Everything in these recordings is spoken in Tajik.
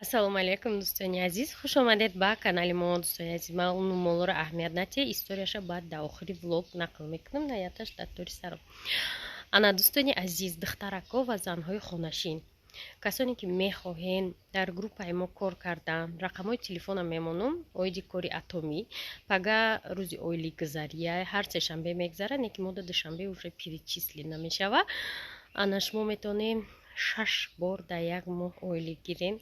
Ассалому алайкум, дӯстони азиз, хуш омадед ба канали мо. Дӯстони азиз, ман нумолоро аҳамият натиҳ, историяша баъд дар охири влог нақл мекунам, наяташ дар тори сарам. Ана, дӯстони азиз, духтарако ва занҳои хонашин, касоне ки мехоҳен дар группаи мо кор кардан, рақамҳои телефона мемонам. Оиди кори Атомӣ пага рӯзи ойликгузария, ҳар сешанбе мегзара, не ки мода душанбе уже перечислена мешава. Ана, шумо метавонед шаш бор дар як моҳ ойлик гирен.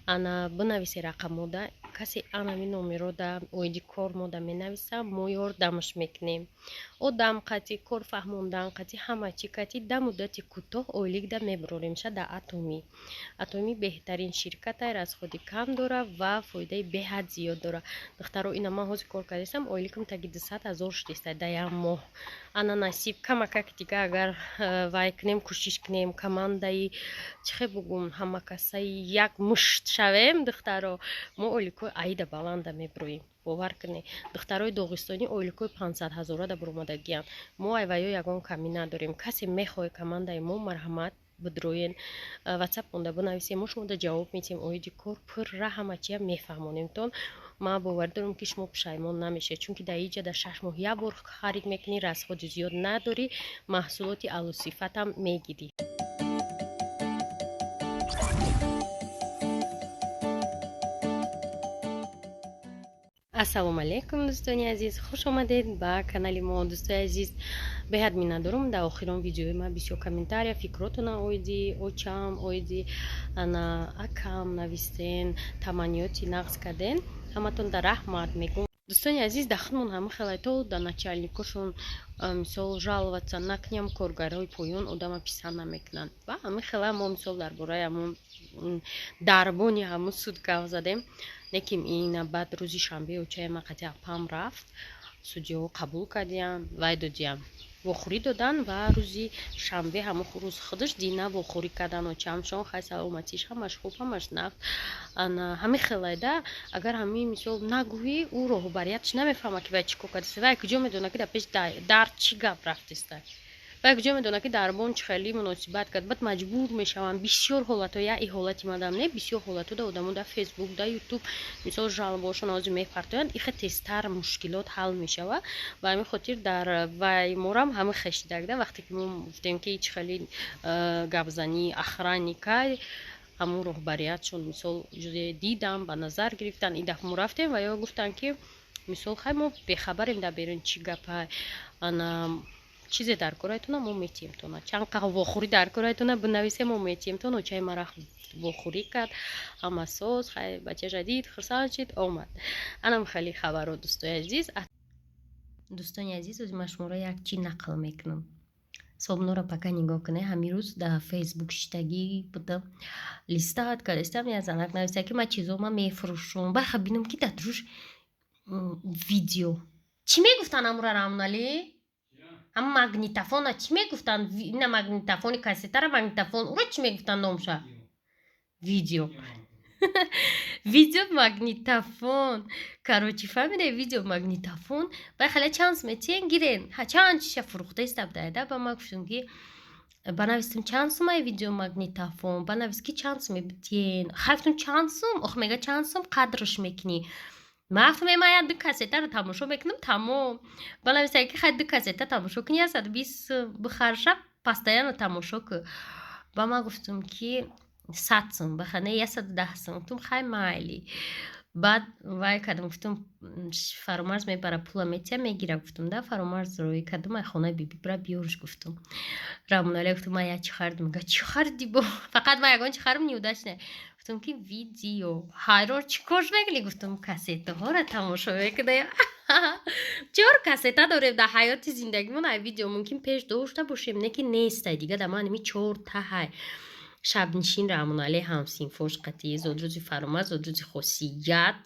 Ана, бинависе рақамода, касе анами номерода оиди кор мода менависа, мо ёрдамаш мекунем. Одам қати кор фаҳмондан, қати ҳама чӣ кати да муддати кӯтоҳ ойликда мебурорем ша дар Атомӣ. Атомӣ беҳтарин ширката, расходи кам дора ва фоидаи беҳад зиёд дора. Духтаро, ина ман ҳозир кор кардастам, ойликам таги 200 000 шудеста дар як моҳ. Ана, насиб, камакак дига агар вай кунем, кӯшиш кунем, командаи чихе бугум, ҳамакасаи як мушт шавем, духтаро, мо ойликҳои аида баланда мебуроем. Бовар кунед, духтарои доғистонӣ ойликҳои 500 ҳазорада буромадагиянд. Мо айваё ягон камӣ надорем. Касе мехоҳе командаи мо, марҳамат, бидроен, ватсап монда бинависем, мо шумода ҷавоб медиҳем. Оиди кор пурра ҳама чия мефаҳмонемтон. Ман боварӣ дорам, ки шумо пушаймон намешавед, чунки дар иҷа дар 6 моҳ як бор харид мекунӣ, расходи зиёд надорӣ, маҳсулоти аълосифатам мегирӣ. Ассалому алайкум, дӯстони азиз, хуш омадед ба канали мо. Дӯстои азиз, беҳад миннатдорам, дар охирон видеои ман бисёр комментария, фикротона оиди очам, оиди ана акам навистен, таманниёти нағз карден. Ҳаматон дар раҳмат мегӯм. Дӯстони азиз, дар худмон ҳама хелай то да начальникошон, мисол, жаловаться накуням, коргарои поён одама писанд намекунанд. Ва ҳама хела мо, мисол, дар бораи ҳамун дарбони ҳамун суд гап задем. Лекин ина баъд рӯзи шанбе очаи ман қати апам рафт, судяҳо қабул кардиян, вай додиям, вохӯрӣ додан. Ва рӯзи шанбе, ҳамон рӯз худаш дина вохӯрӣ кардан очамшон. Хай, саломатиш ҳамаш хуб, ҳамаш нағз. Ана, ҳамин хелайда, агар ҳамин, мисол, нагӯӣ, ӯ роҳбариятш намефаҳмад, ки вай чӣ кор кардааст. Вай куҷо медонад, ки дар пеши дар чӣ гап рафтеста? Вай куҷо медонад, ки дарбон чӣ хеле муносибат кард? Баъд маҷбур мешаванд. Бисёр ҳолатҳо, я и ҳолати мадам не, бисёр ҳолатҳо да одамо дар Фейсбук, дар Ютуб, мисол, жалобаҳошон ҳозир мепартоянд, ихе тезтар мушкилот ҳал мешавад. Ба ҳамин хотир дар вай морам ҳама хешидагда, вақте ки мо гуфтем, ки чӣ хеле гапзании охранника, ҳамун роҳбариятшон, мисол, дидам, ба назар гирифтан. И дафъа мо рафтем ва ё гуфтанд, ки, мисол, хай, мо бехабарем, дар берун чӣ гапа. Ана, чизе дар корайтона, мо метиҳемтона. Чанд қа вохӯрӣ дар корайтона, бинависем, мо метиҳемтон. Очаи мара вохӯрӣ кард, ҳама соз. Хай, бачаша дид, хурсанд шид, омад. Анам хеле хабаро, дӯстои азиз. Дӯстони азиз, ози ман шуморо як чӣ нақл мекунам. Собнора пока нигоҳ кунед. Ҳамин рӯз дар Фейсбук шиштагӣ будам, листать кардастам, як занак нависта, ки ман чизо ма мефурӯшум. Барха бинам, ки дар дуруш видео чӣ мегуфтанд, амура Рамоналӣ, ҳама магнитофона чӣ мегуфтанд? Ина магнитофони кассетара, магнитофон, уро чӣ мегуфтанд номша? Видео, видео магнитофон. Короче, фаҳмида, видео магнитофон. Бай хеле чанд сум метиҳен, гирен. Чанд чиша фурӯхта истабдаеда. Ба ман гуфтам, ки банавистам, чанд сумай видео магнитофон? Банавис, ки чанд суме битиҳен. Хай, гуфтам, чанд сум? Ох, мега, чанд сум қадрш мекунӣ? Ман гуфтам, ман як ду кассетаро тамошо мекунам, тамом. Банависа, ки хай, ду кассета тамошо кунӣ, 120 сум бихарша, постоянно тамошо кун. Ба ман гуфтам, ки 100 сум баха, не, 110 сум. Гуфтам, хай, майли. Баъд вай кардам, гуфтам, Фаромарз мебара, пула метия, мегира, гуфтам да. Фаромарз рӯй кардам, ай хонаи биби бира, биёрш, гуфтам. Рамоналия, гуфтам, ман як чӣ харидам. Мега, чӣ хариди? Бо фақат ман ягон чӣ харидам, неудачно. Гуфтам, ки видео. Ҳайрон, чӣ корш мекунӣ? Гуфтам, кассетаҳоро тамошо мекунем. Чор кассета дорем дар ҳаёти зиндагимон. Ай видео мумкин пеш дошта бошем, не ки нестай дига. Дар ман ими чорта ҳай: шабнишин, Рамоналӣ ҳамсинфош қатӣ, зодрӯзи Фаромарз, зодрӯзи Хосият,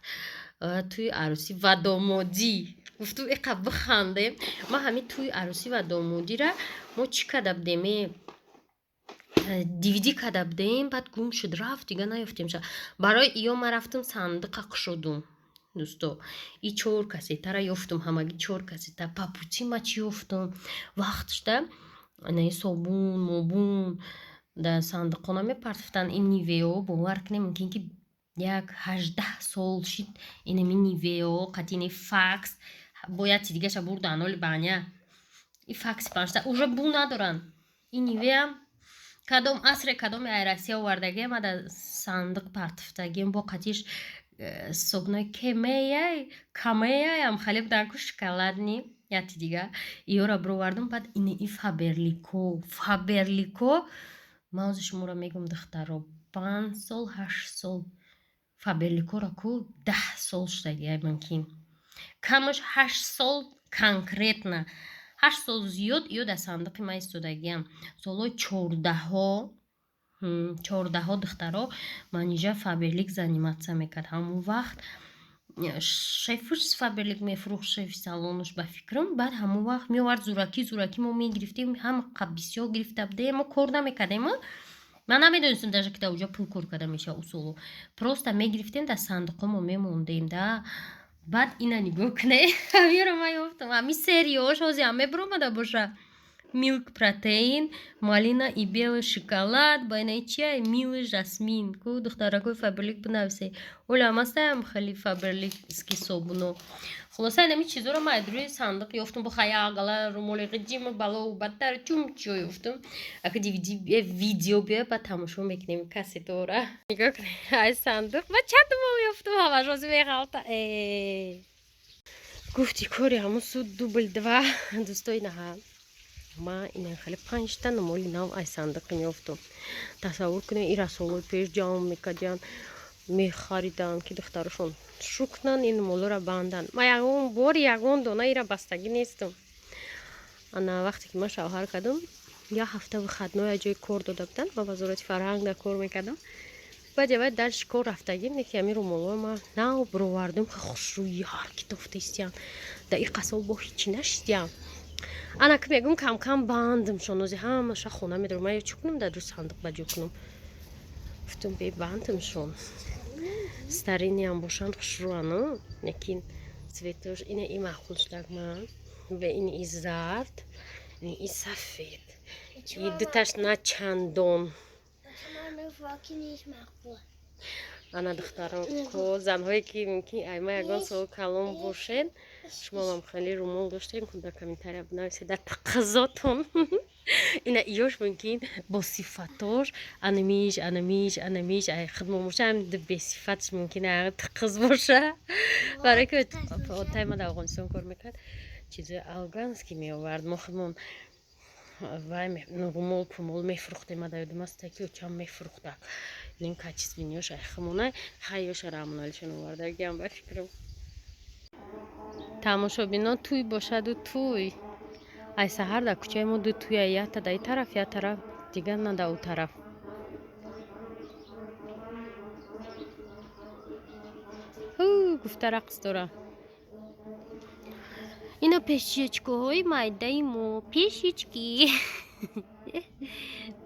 тӯи арӯсӣ ва домодӣ. Гуфтум, иқа бихандем. Ма ҳамин тӯи арӯсӣ ва домодира мо чӣ карда будем? DVD карда будем, баъд гум шуд, рафт, дига наёфтем. Барои иё ман рафтам, сандуқа кушодум, дӯсто, и чор кассетара ёфтум, ҳамагӣ чор кассета. По пути ма чӣ ёфтум? Вақтшда собун мобун дар сандуқона мепартофтанд, ин Нивео, бовар кунем, мумкин ки Як 18 сол шид, инами Нивео қатини факс бояд чи дигаша бурдан, оли баня и факси панҷта уже бу надоранд. И Нивеа кадом асре, кадоми ай Россия овардагиам, ада сандиқ партифтагиам, бо қатиш собунои кемеяй камеяям хеле будан ку, шоколадный, яти дига иёра бировардум. Баъд ини и Фаберлико, Фаберлико ман ҳозир шуморо мегӯм, духтаро, 5 сол, 8 сол Фаберликора ку, 10 сол шудагиай, мумкин камаш 8 сол, конкретно 8 сол зиёд ё дар сандиқи ман истодагиам. Солҳои чордаҳо, чордаҳо, духтаро, Манижа Фаберлик заниматься мекард. Ҳамон вақт шефуш Фаберлик мефурӯхт, шефи салонуш, ба фикрам. Баъд ҳамон вақт меовард зӯракӣ, зӯракӣ мо мегирифтем, ҳама бисёр гирифта будем, мо кор намекардем. Ман намедонистам даже, ки дар уҷа пул кор карда мешавад усулу. Просто мегирифтем, дар сандуқҳо мо мемондем да. Баъд ина нигоҳ кунед, ҳамиро ман ёфтам, ҳами сериёш ҳозир ҳам мебуромада боша. Милк протеин, малина и белый шоколад, ба инаи чия, милый жасмин ку. Духтаракои Фаберлик, бинависе, олам астаям хеле фаберликский собуно. Хулоса, инами чизоро ман рӯи сандуқ ёфтум, бо хаягала румоли ғиҷим бало бадтар чум чо ёфтум. Ака DVD видео биё, ба тамошо мекунем кассетора. Нигоҳ кунед, ай сандуқ ма чанд румол ёфтум, ҳамаш ҳозир меғалта. Гуфти кори ҳамун суд дубль два, дӯстои наҳа. Ма ина хеле панҷта румоли нав ай сандуқ меёфтум. Тасаввур кунед, ира солҳои пеш ҷамъ мекардиянд, мехариданд, ки духтарошон шу кунанд, ин румолҳоро банданд. Ма ягон бор ягон дона ира бастагӣ нестам. Ана вақте ки ман шавҳар кардам, як ҳафта выходной ҷои кор дода буданд, ма Вазорати фарҳанг дар кор мекардам. Баъд явай дальше кор рафтагим, неки ҳамин румолҳоро ма нав бировардем, хушрӯи ҳар китофта истиям. Дар и қасол бо ҳичи нашидиям. Ана ки мегӯм, камкам бандамшон, ози ҳамаша хона медорам. Ма чӣ кунам, дар ду сандуқ ба ҷо кунам? Гуфтум, бебандамшон, старинный ам бошанд, хушрӯану, лекин цветош ина и маъқул шудак ман ва ин и зард, ин и сафед, и дуташ на чандон. Ана духтаро ко, занҳое ки мумкин айма ягон сол калон бошед, шумо ҳам хеле румол доштем, дар комментария бинависед дар тақозотон. Ина иёш мумкин бо сифатош, анамиш, анамиш, анамиш ай хидмо боша, ам бесифатш мумкин тиқиз боша, барое ки отай ма дар Афғонистон кор мекард, чизои афғанский меовард. Мо худмон вай румол пумол мефурӯхтем. Ма дар ёдам аст, ки очам мефурӯхта. Ин качественный ёш ай химона, хайёша рамоналишон овардагиам, ба фикрам. Тамошобино, тӯй бошаду тӯй. Ай саҳар дар кӯчаи мо ду тӯя: якта дар ин тараф, як тараф дигар, на дар ӯ тараф. Гуфта рақс дора. Ино пешичкаҳои майдаи мо, пешички,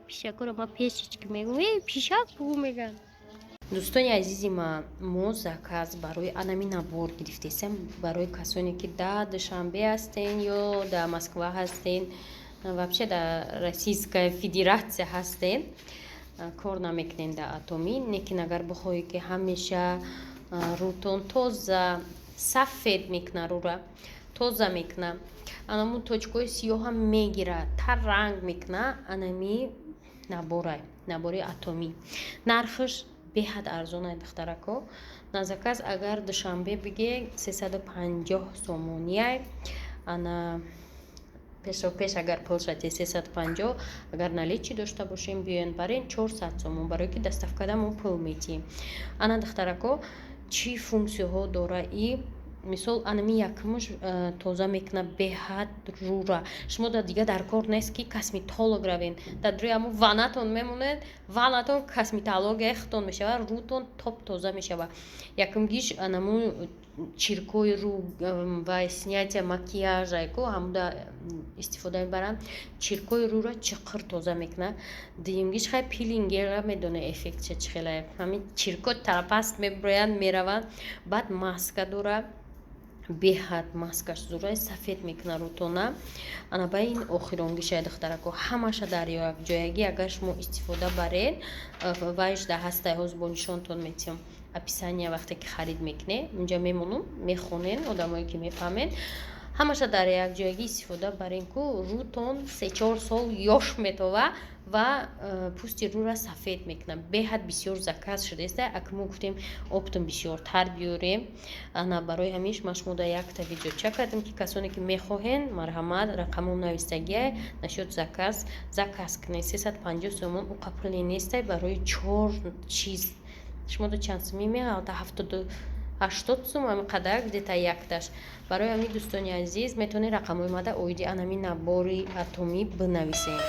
пишакоро ма пешички мегӯм, э пишак бугӯ мегӯям. Дӯстони азизи ма, мо заказ барои анами набор гирифтесем, барои касоне ки дар Душанбе ҳастен ё дар Москва ҳастен, вообще дар Российская Федерация ҳастен, кор намекунем дар Атомӣ, лекин агар бихоҳед, ки ҳамеша рӯтон тоза, сафед мекуна, рӯра тоза мекуна, анамун точкаҳои сиёҳам мегира, таранг мекуна, анами набора, набори Атомӣ, нархаш беҳад арзонай, духтарако. На заказ агар Душанбе биге, 350 сомонияй. Ана пешопеш агар пулшати, 350, агар наличный дошта бошем, биёен барен, 400 сомон, барое ки доставкада мо пул метиҳем. Ана духтарако, чӣ функсияҳо дора и мисол, анами якумаш тоза мекуна беҳад рӯра. Шумо да дига дар кор нест, ки косметолог равен. Дар рӯи ҳамун ваннатон мемонед, ваннатон косметологияи худтон мешавад, рӯтон топ тоза мешавад. Якумгиш анамун чиркои рӯ ва снятие макияжа ко ҳамуда истифода мебаранд, чиркои рӯра чиқир тоза мекунад. Дуюмгиш хай пилингера медоне, эффектша чӣ хелае, ҳамин чирко тарапаст мебироянд, мераванд. Баъд маска дорад, беҳад маскаш зурай, сафед мекуна рӯтона. Ана ба ин охиронгишай, духтарако, ҳамаша дар якҷоягӣ агар шумо истифода баред, вайш да ҳастай, ҳозир бо нишонтон метиҳам. Описания вақте ки харид мекунед, унҷа мемонум, мехонен. Одамое ки мефаҳмед, ҳамаша дар якҷоягӣ истифода барен, ку рӯтон 3-4 сол ёш метова ва пӯсти рӯра сафед мекунад. Беҳад бисёр заказ шудааста. Ака, мо гуфтем, оптом бисёртар биёрем. Ана барои ҳамиш ман шумода якта видеоча кардам, ки касоне ки мехоҳен, марҳамат, рақамом навистагиай. Насчёт заказ, заказ кунед. 350 сомон уқа пуле нестай барои чор чиз. Шумода чанд сумӣ меғалта? 70-80 сум, ҳамин қадар где-то якташ. Барои ҳамин, дӯстони азиз, метавонед рақамҳои мада оиди анами набори Атоми бинависед.